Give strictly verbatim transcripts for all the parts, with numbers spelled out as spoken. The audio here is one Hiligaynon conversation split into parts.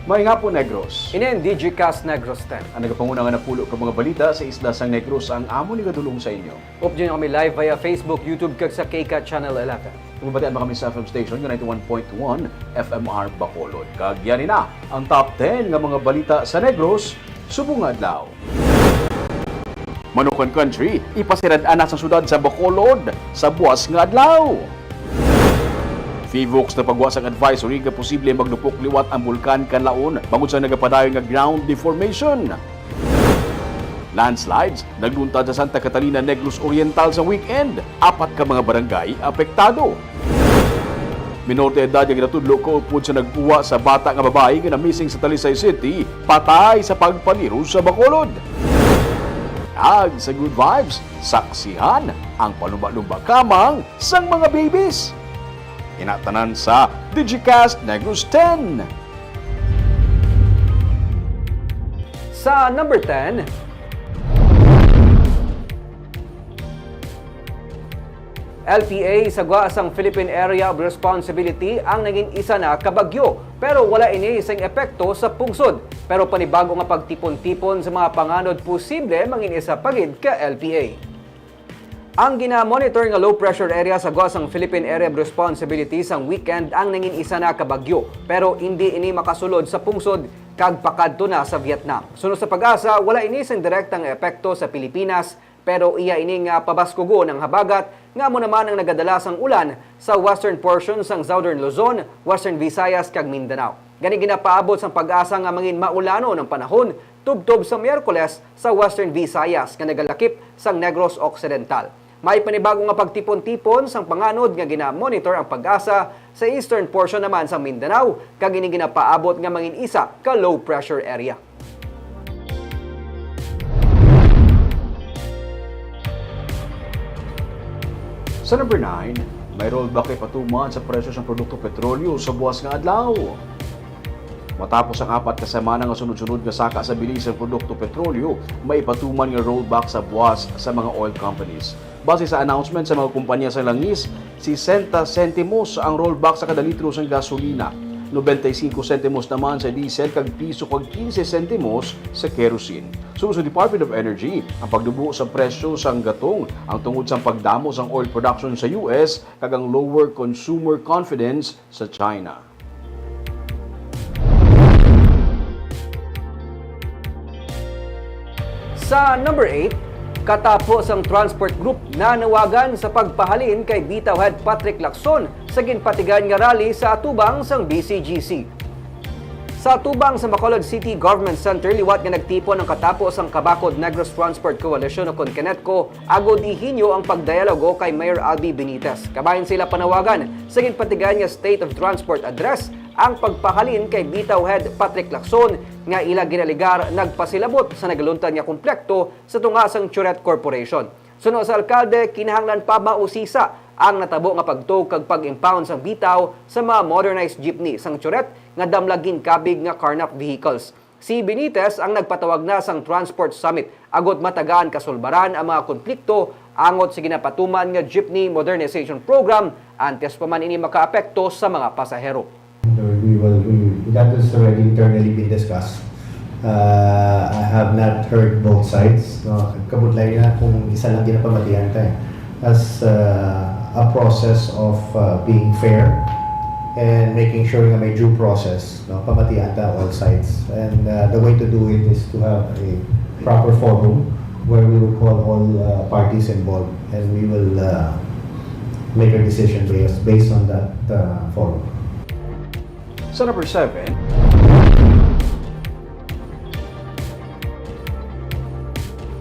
Maayong hapon, Negros. Ini ang Digicast Negros ten. Ang nagapanguna nga napulo ka mga balita sa isla sang Negros ang amon igadulong sa inyo. Updyo niyo kami live via Facebook, YouTube, kag sa KCAT Channel eleven. Mabatian ba kami sa F M station nga ninety-one point one F M R Bacolod. Kag yari na ang top ten nga mga balita sa Negros subong nga adlaw. Manukan Country, ipasirad-an na sa siyudad sa Bacolod sa buwas nga adlaw. PHIVOLCS nagpagwa sang advisory nga posible magdupok liwat ang Bulkan Kanlaon bangod sa nagapadayon nga ground deformation. Landslides nagluntad sa Santa Catalina, Negros Oriental sa weekend. Apat ka mga barangay apektado. Minor de edad nga ginatudlo kaupod sa nagkuha sa bata nga babayi nga na-missing sa Talisay City, patay sa pagpaliros sa Bacolod. Ag sa Good Vibes, saksihan ang palumba-lumba kamang sang mga babies. Inatanan sa Digicast Negros ten. Sa number ten, L P A sa gwa sang Philippine Area of Responsibility ang nangin isa na ka bagyo, pero wala ini sing epekto sa pungsod. Pero panibago nga pagtipon-tipon sa mga panganod posible mangin isa pa gid ka L P A. Ang gina-monitor nga low pressure area sa gwa sang Philippine Area of Responsibility sang weekend ang nangin isa na ka bagyo, pero indi ini makasulod sa pungsod kag pakadto na sa Vietnam. Suno sa PAGASA, wala ini sing direktang epekto sa Pilipinas, pero iya ini nga pabaskugon ang habagat nga amo naman ang nagadala sang ulan sa western portion sang Southern Luzon, Western Visayas kag Mindanao. Gani ginapaabot sang PAGASA nga mangin maulanon ang panahon tubtob sa Miyerkules sa Western Visayas nga nagalakip sang Negros Occidental. May panibago nga pagtipon-tipon sang panganod nga gina-monitor ang PAGASA sa eastern portion naman sang Mindanao, kag ini ginapaabot nga mangin isa ka low pressure area. Sa number nine, may rollback ipatuman sa presyo sang produkto petrolyo sa buwas nga adlaw. Matapos ang apat ka semana nga sunod-sunod nga saka sa bili sang produkto petrolyo, may ipatuman nga rollback sa buwas sa mga oil companies. Base sa announcement sa mga kompanya sa langis, sesenta sentimos ang rollback sa kada litro sang gasolina, noventa y cinco sentimos naman sa diesel, kag piso kag quince sentimos sa kerosene. Suno sa Department of Energy, ang pagdubo sa presyo sang gatong ang tungod sang pagdamo sang oil production sa U S kag ang lower consumer confidence sa China. Sa number eight, katapo sang Transport Group nanawagan sa pagpahalin kay Bitaw Head Patrick Lacson sa ginpatigayon nga rally sa atubang sang B C G C. Sa atubang sa Bacolod City Government Center, liwat nga nagtipon ang katapo sang Kabakod Negros Transport Coalition o kon Kenetco, agod ihinyo ang pagdialogo kay Mayor Albee Benitez. Kabahin sila panawagan sa ginpatigayon nga State of Transport Address ang pagpahalin kay Bitaw Head Patrick Lacson nga ila ginaligar nagpasilabot sa nagaluntad nga komplekto sa tunga sang Churet Corporation. Suno sa alkalde, kinahanglan pa mausisa ang natabo nga pagtog kag pag-impound sang bitaw sa mga modernized jeepney sang Churet nga damlag ginkabig nga carnap vehicles. Si Benitez ang nagpatawag na sang Transport Summit agod matagaan kasulbaran ang mga konflikto angot sa ginapatuman nga Jeepney Modernization Program antes pa man ini makaapekto sa mga pasahero. We will, we, that has already internally been discussed. Uh, I have not heard both sides. No? Kabudlay na kung isa lang ginapamatian ta eh. As uh, a process of uh, being fair and making sure nga may due process, no? Pamatian ta all sides. And uh, the way to do it is to have a proper forum where we will call all uh, parties involved and we will uh, make a decision based, based on that uh, forum. Sa number seven,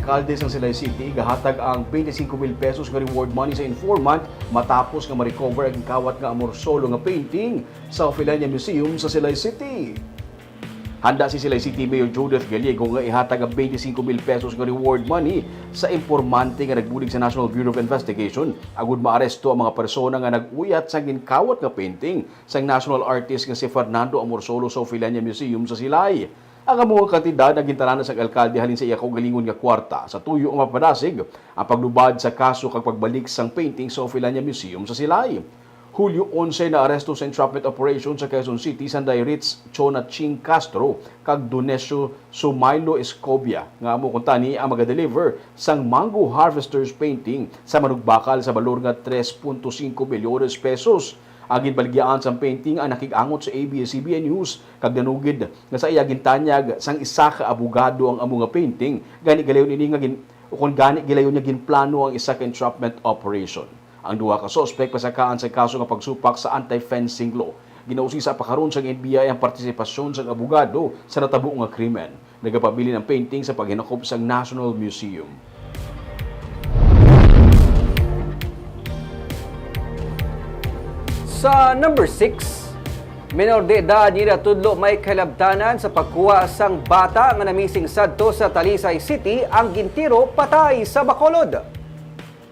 Alkalde sang Silay City gahatag ang twenty-five mil pesos nga reward money sa informant matapos nga ma-recover ang gikawat nga Amor Solo nga painting sa Ofelania Museum sa Silay City. Handa si Silay City Mayor Judith Gallego nga ihatag ang twenty-five mil pesos nga reward money sa impormante nga nagbulig sa National Bureau of Investigation agud maaresto ang mga persona nga nag-uyat sang ginkawat nga painting sang national artist nga si Fernando Amorsolo sa Ofelania Museum sa Silay. Ang amo nga kantidad ang gintanan-an sang alkalde halin sa iya kaugalingon nga kwarta sa tuyo nga mapadasig ang paglubad sa kaso kag pagbalik sang painting sa Ofelania Museum sa Silay. Hulyo onse, naaresto sa entrapment operation sa Quezon City si Sanday Ritz Chona Ching Castro kag Donesio Sumailo Escobia, nga amo kuntani ang magadeliver sang Mango Harvester's painting sa manugbakal sa balor nga tres punto singko milyones pesos. Ang ginbaligyaan sang painting ang nakig-angot sa A B S C B N News kag nanugid nga sa iya gintanyag sang isa ka abogado ang amo nga painting, gani galayon ini nga gin-, ukon gani gilayon nga ginplano ang isa ka entrapment operation. Ang duha ka suspek pasakaan sa kaso nga pagsupak sa anti-fencing law. Ginausisa pa karon sang N B I ang partisipasyon sang abogado sa natabo nga krimen. Nagapabilin ang painting sa paghinakop sang National Museum. Sa number six, menor de edad nga ginatudlo may kahalabtanan sa pagkuha sang bata nga namising sadto sa Talisay City ang gintiro patay sa Bacolod.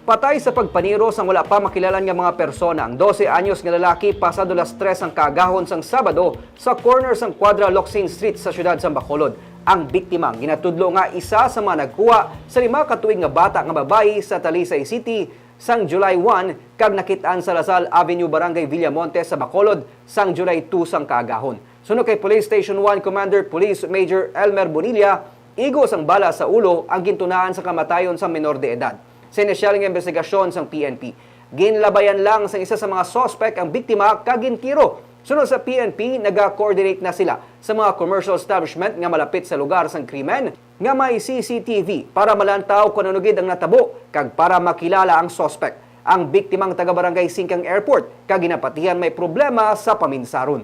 Patay sa pagpaniro sang wala pa makilala nga mga persona ang dose anyos nga lalaki pasado las tres sang kaagahon sang Sabado sa corner sang Cuadra Locsin Street sa siyudad sang Bacolod. Ang biktima ginatudlo nga isa sa mga nagkuha sa lima ka tuig nga bata nga babayi sa Talisay City sang July one kag nakit-an sa Lasal Avenue, Barangay Villamonte sa Bacolod sang July two sang kaagahon. Suno kay Police Station one Commander Police Major Elmer Bonilla, igo sang bala sa ulo ang gintunaan sa kamatayon sang menor de edad. Sa inisyal nga imbestigasyon sang P N P, ginlabayan lang sang isa sa mga suspek ang biktima kag gintiro. Suno sa P N P, naga-coordinate na sila sa mga commercial establishment nga malapit sa lugar sang krimen nga may C C T V para malantaw kon ano gid ang natabo kag para makilala ang suspek. Ang biktima ang taga Barangay Singkang Airport kag ginapatihan may problema sa paminsaron.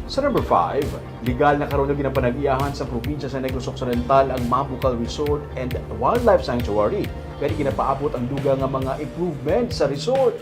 Sa number five, legal na karon nga ginapanag-iyahan sa probinsya sa Negros Occidental ang Mambukal Resort and Wildlife Sanctuary. Gani ginapaabot ang dugang nga mga improvement sa resort.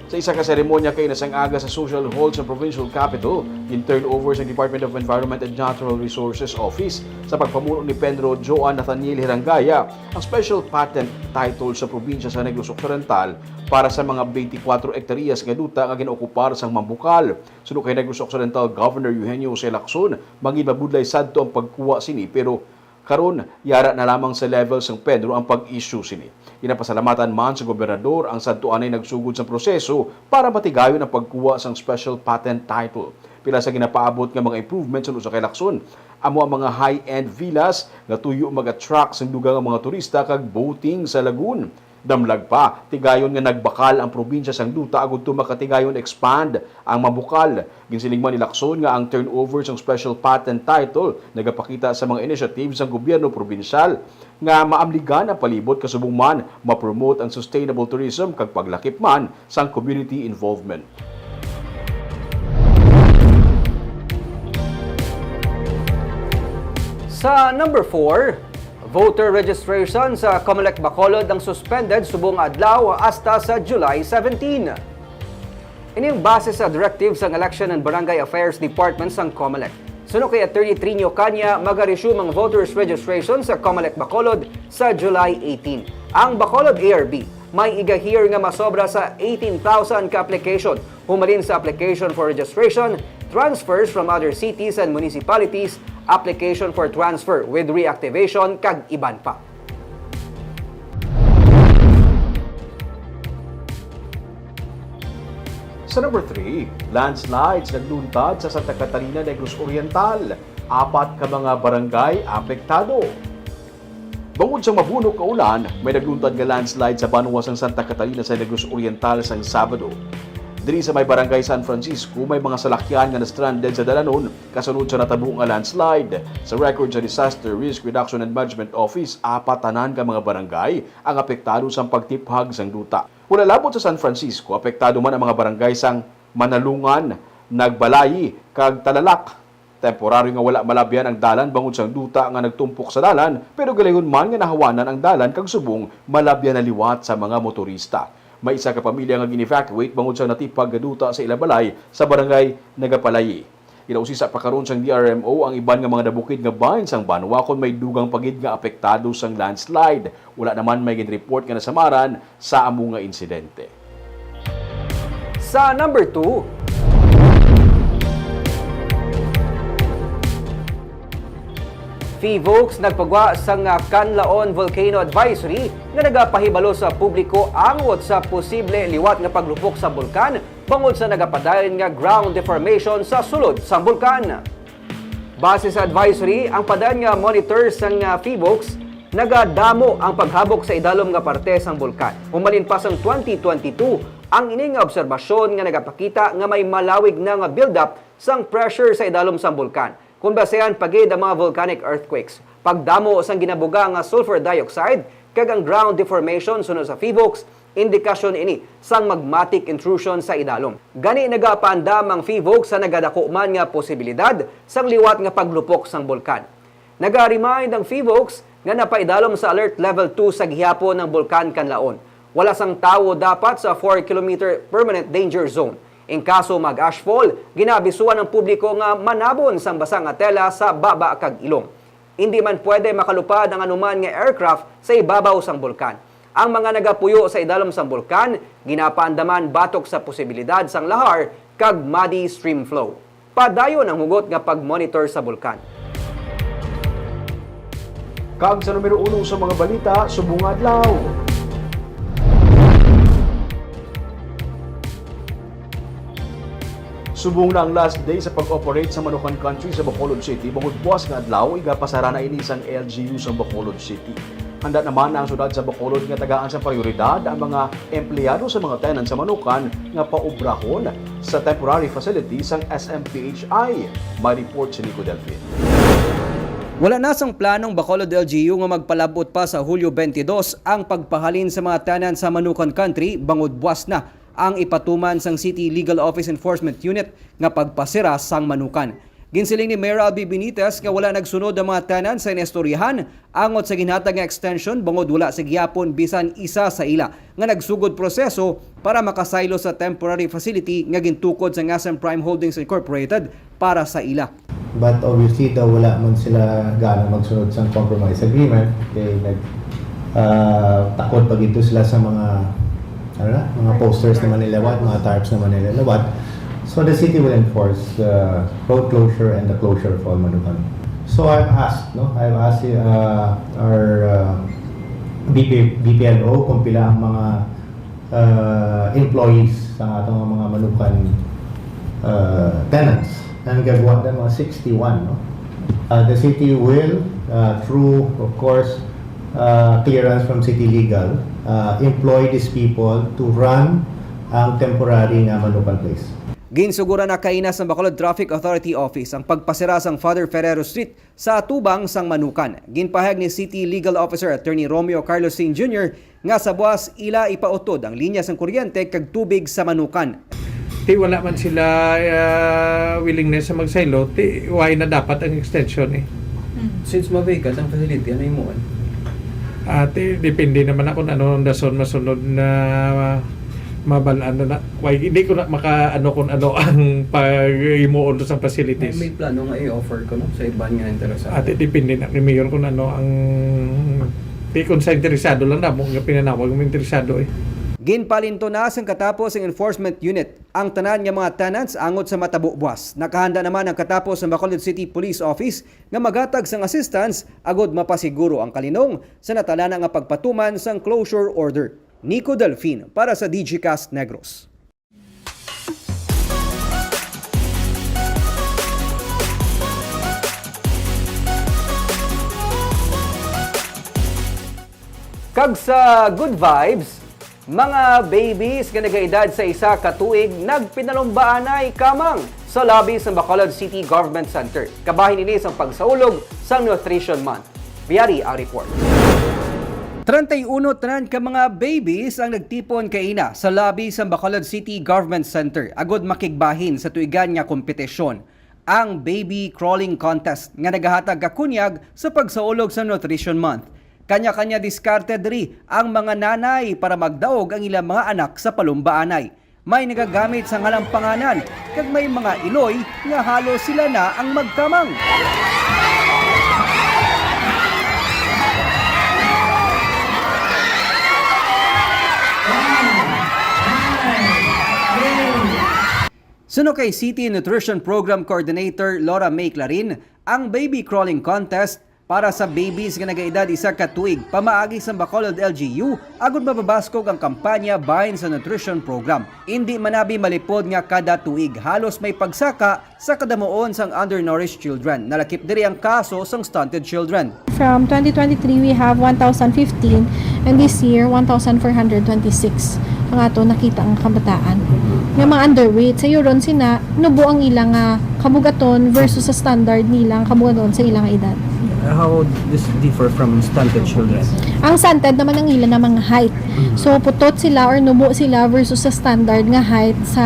Sa isa ka seremonya kaina sang aga sa Social Hall sa Provincial Capitol, gin-turn over sa Department of Environment and Natural Resources Office sa pagpamuno ni Penro Joan Nathaniel Hirangaya ang special patent title sa probinsya sa Negros Occidental para sa mga twenty-four hektaryas nga duta nga ginaokupar sang Mambukal. Suno kay Negros Occidental Governor Eugenio Jose Lacson, mangin mabudlay sadto ang pagkuha sini, pero karon, yara na lamang sa level sang Penro ang pag-issue sini. Ginapasalamatan man sa gobernador ang sadto anay nagsugod sa proseso para matigayon ang pagkuha sang special patent title. Pila sa ginapaabot nga mga improvements suno sa kay Lacson, amo ang mga high-end villas nga tuyo mag-attract sang dugang nga mga turista kag boating sa lagoon. Damlag pa, tigayon nga nagbakal ang probinsya sang duta agud to makatigayon expand ang Mambukal. Ginsiling man ni Lacson nga ang turnover sang special patent title nagapakita sa mga initiative sang gobyerno probinsyal nga maamligan ang palibot, kasubong man ma-promote ang sustainable tourism kag paglakip man sang community involvement. Sa number four, voter registration sa Comelec Bacolod ang suspended subong adlaw hasta sa July seventeen. Ini ang base sa directive sang Election and Barangay Affairs Department sang Comelec. Suno kay Attorney Trinio Caña, maga-resume ang voters registration sa Comelec Bacolod sa July eighteen. Ang Bacolod A R B may iga-hear nga masobra sa eighteen thousand ka application, humalin sa application for registration, transfers from other cities and municipalities, application for transfer with reactivation, kag iban pa. Sa number three, landslides nagluntad sa Santa Catalina, Negros Oriental. Apat ka mga barangay apektado. Bangod sa mabunok nga ulan, may nagluntad nga landslide sa banwa sang Santa Catalina sa Negros Oriental sang Sabado. Diri sa may barangay San Francisco, may mga salakyan nga na-stranded sa dalanon kasunod sa natabo nga landslide. Sa record sa Disaster Risk Reduction and Management Office, apat tanan ka mga barangay ang apektado sang pagtiphag sang duta. Wala labot sa San Francisco, apektado man ang mga barangay sang Manalungan, Nagbalayi, kag Talalak. Temporaryo nga wala malabyan ang dalan bangod sang duta nga nagtumpok sa dalan, pero galayon man nga nahawanan ang dalan kag subong malabyan na liwat sa mga motorista. May isa ka pamilya nga gin-evacuate bangod sa natiphag nga duta sa ila balay sa barangay Nagapalayi. Ginausisa pa karon sang D R M O ang iban nga mga nabukid nga bahin sang banwa kon may dugang pa gid nga apektado sang landslide. Wala naman may gin-report nga nasamaran sa amo nga insidente. Sa number two, PHIVOLCS nagpagwa sang, ah, Canlaon Volcano Advisory nga nagapahibalo sa publiko angot sa posible liwat nga paglupok sa bulkan bangod sa nagapadayon nga ground deformation sa sulod sang bulkan. Base sa advisory, ang padayon nga monitor sang, ah, PHIVOLCS nagadamo ang paghabok sa idalom nga parte sang bulkan. Humalin pa sang twenty twenty-two ang ini nga obserbasyon nga nagapakita nga may malawig na nga build-up sang pressure sa idalom sang bulkan, kon basehan pa gid ang mga volcanic earthquakes. Pagdamo sang ginabuga nga sulfur dioxide kag ang ground deformation suno sa PHIVOLCS, indikasyon ini sang magmatic intrusion sa idalom. Gani, nagapaandam ang PHIVOLCS sa nagadako man nga posibilidad sang liwat nga paglupok sang bulkan. Naga-remind ang PHIVOLCS nga napaidalom sa Alert Level two sa gihapon ang Bulkan Canlaon. Wala sang tawo dapat sa four kilometer permanent danger zone. In kaso mag-ashfall, ginaabisuhan ang publiko nga manabon sang basa nga tela sa baba kag ilong. Indi man pwede makalupad ang anuman nga aircraft sa ibabaw sang bulkan. Ang mga nagapuyo sa idalom sang bulkan ginapaandaman batok sa posibilidad sang lahar kag muddy stream flow. Padayon ang hugot nga pag-monitor sa bulkan. Kag sa numero uno sa mga balita subong nga adlaw. Subong na ang last day sa pag-operate sa Manukan Country sa Bacolod City, bangod buas nga adlaw, igapasara na ini sang L G U sa Bacolod City. Handa naman ang siyudad sa Bacolod nga tagaan sa prioridad ang mga empleyado sa mga tenant sa Manukan nga paubrahon sa temporary facility sang S M P H I. May report si Nico Delfin. Wala na sang planong Bacolod L G U nga magpalabot pa sa Hulyo twenty-two ang pagpahalin sa mga tenant sa Manukan Country, bangod buas na ang ipatuman sang City Legal Office Enforcement Unit nga pagpasira sang Manukan. Ginsiling ni Mayor Albee Benitez nga wala nagsunod ang mga tenant sa inistoryahan angot sa ginhatag nga extension, bangod wala sa gihapon bisan isa sa ila nga nagsugod proseso para makasaylo sa temporary facility nga gintukod sang S M Prime Holdings Incorporated para sa ila. But obviously, daw wala man sila gaano magsunod sa compromise agreement. Kay nag, ah, takod pa gito sila sa mga, ano na, mga posters naman nila, what, mga tarps naman nila, what. So the city will enforce the road closure and the closure of all Manukan. So I've asked, no? I've asked, uh, our, uh, B P, B P L O kung pila ang mga, uh, employees sa atong mga Manukan, uh, tenants. Ang gagwa na mga sixty-one, no? Uh, the city will, uh, through, of course, uh, clearance from City Legal, uh, employ these people to run ang temporary nga Manukan Place. Ginsuguran na kaina sa Bacolod Traffic Authority Office ang pagpasira sang Father Ferrero Street sa atubang sang Manukan. Ginpahayag ni City Legal Officer Attorney Romeo Carlos Singh Junior nga sa buas ila ipautod ang linya sang kuryente kag tubig sa Manukan. Ti wala man sila, ah, willingness sa magsaylo, ti why na dapat ang extension eh? Since ma-vacant ang facility, ano himuon? Ah, ti depende naman na kung ano ang dason masunod na mabal-an na, na. Why, hindi ko na maka-, ano kung ano ang pag-himuon sa facilities. May, may plano nga i-offer ko, no, sa iban nga interesado. Ate, depende na ni Mayor kung ano ang, ti kung sa interesado lang na, mo nga pinanawag mo interesado eh. Ginpalinto na sang katapos ang enforcement unit ang tanan nga mga tenants angot sa matabo buas. Nakahanda naman ang katapos sa Bacolod City Police Office nga maghatag sang assistance agud mapasiguro ang kalinong sa natalana nga pagpatuman sang closure order. Nico Delfin para sa Digicast Negros. Kag sa good vibes, mga babies nga nagaedad sa isa ka tuig nagpinalumbaanay kamang sa lobby sa Bacolod City Government Center. Kabahin ini sang pagsaulog sa Nutrition Month. Biyari ang report. Treinta y uno tanan ka mga babies ang nagtipon kaina sa lobby sa Bacolod City Government Center agud makigbahin sa tuigan nga kompetisyon, ang Baby Crawling Contest, nga nagahatag kakunyag sa pagsaulog sa Nutrition Month. Kanya-kanya diskarte diri ang mga nanay para magdaog ang ilang mga anak sa palumbaanay. May nagagamit sang halampanganan, kag may mga iloy nga halos sila na ang magkamang. Suno kay City Nutrition Program Coordinator Laura May Clarin, ang Baby Crawling Contest Para sa babies nga nagaedad isa ka tuig, pamaagi sang Bacolod L G U, agud mapabaskog ang kampanya bahin sa nutrition program. Indi man abi malipod nga kada tuig halos may pagsaka sa kadamuon sang undernourished children. Nalakip diri ang kaso sang stunted children. From twenty twenty-three, we have one thousand fifteen, and this year, one thousand four hundred twenty-six ang ato nakita ang kabataan nga mga underweight. Sa yuron sina, nubo ang ila nga kabugaton versus sa standard nila nga kabugaton sa ila nga edad. How this differ from stunted children? Ang stunted naman ang ila na mga height. So, putot sila or nubo sila versus sa standard nga height sa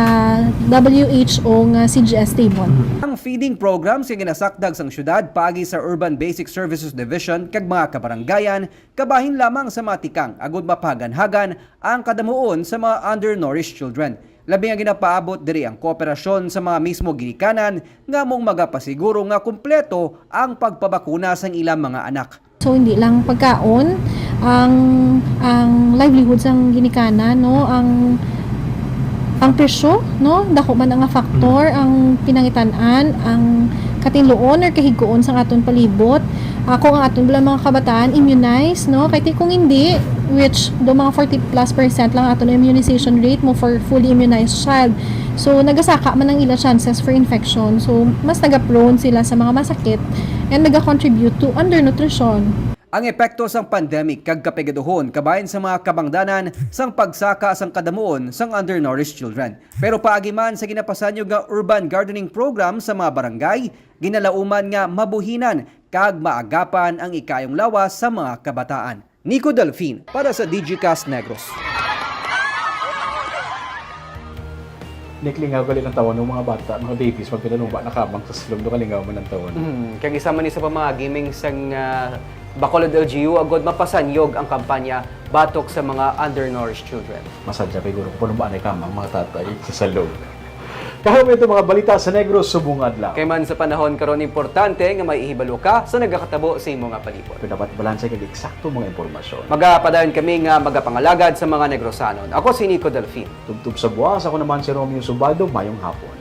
W H O nga C G S table. Ang feeding programs nga ginasakdag sang syudad paagi sa Urban Basic Services Division kag mga kabarangayan kabahin lamang sa mga tikang agud mapaganhagan ang kadamuon sa mga undernourished children. Labi nga ginapaabot diri ang kooperasyon sa mga mismo ginikanan nga among magapasiguro nga kumpleto ang pagpabakuna sang ilang mga anak. So, hindi lang pagkaon ang ang livelihood sang ginikanan, no, ang ang presyo, no, dako man ang factor, ang pinangitan-an, ang katinluon or kahigkoon sang aton palibot. Ako ang aton bala mga kabataan immunized, no, kay ti kung hindi, which do mga forty plus percent lang aton immunization rate mo for fully immunized child. So, nagasaka man ang ila chances for infection. So, mas nagaprone sila sa mga masakit and nagacontribute to undernutrition. Ang epekto sang pandemic kag kapigaduhon kabahin sa mga kabangdanan sang pagsaka sang kadamuon sang undernourished children. Pero paagi man sa ginapasanyog nga urban gardening program sa mga barangay, ginalauman nga mabuhinan kag maagapan ang ikayong lawas sa mga kabataan. Nico Delfin para sa Digicast Negros. Niklingaw gali lang tawon ng mga bata, mga babies, pag pinalumba na kabang sa silong, do kalingaw man ang tawon. Hmm, kag isa man ni sa pamagi ming sang ah, Bacolod L G U agod mapasanyog ang kampanya batok sa mga undernourished children. Masadya pa siguro kung paano ba na kamang mga tatay sa salog. Karon may ito mga balita sa Negros subong adlaw. Kay man sa panahon karon importante nga may ihibalo ka sa nagakatabo sa imo nga palibot. Pinabat balanse kag eksakto mga impormasyon. Magapadayon kami nga magapangalagad sa mga Negrosanon. Ako si Nico Delfin. Tubtob sa buwas, ako naman si Romeo Subaldo. Mayong hapon.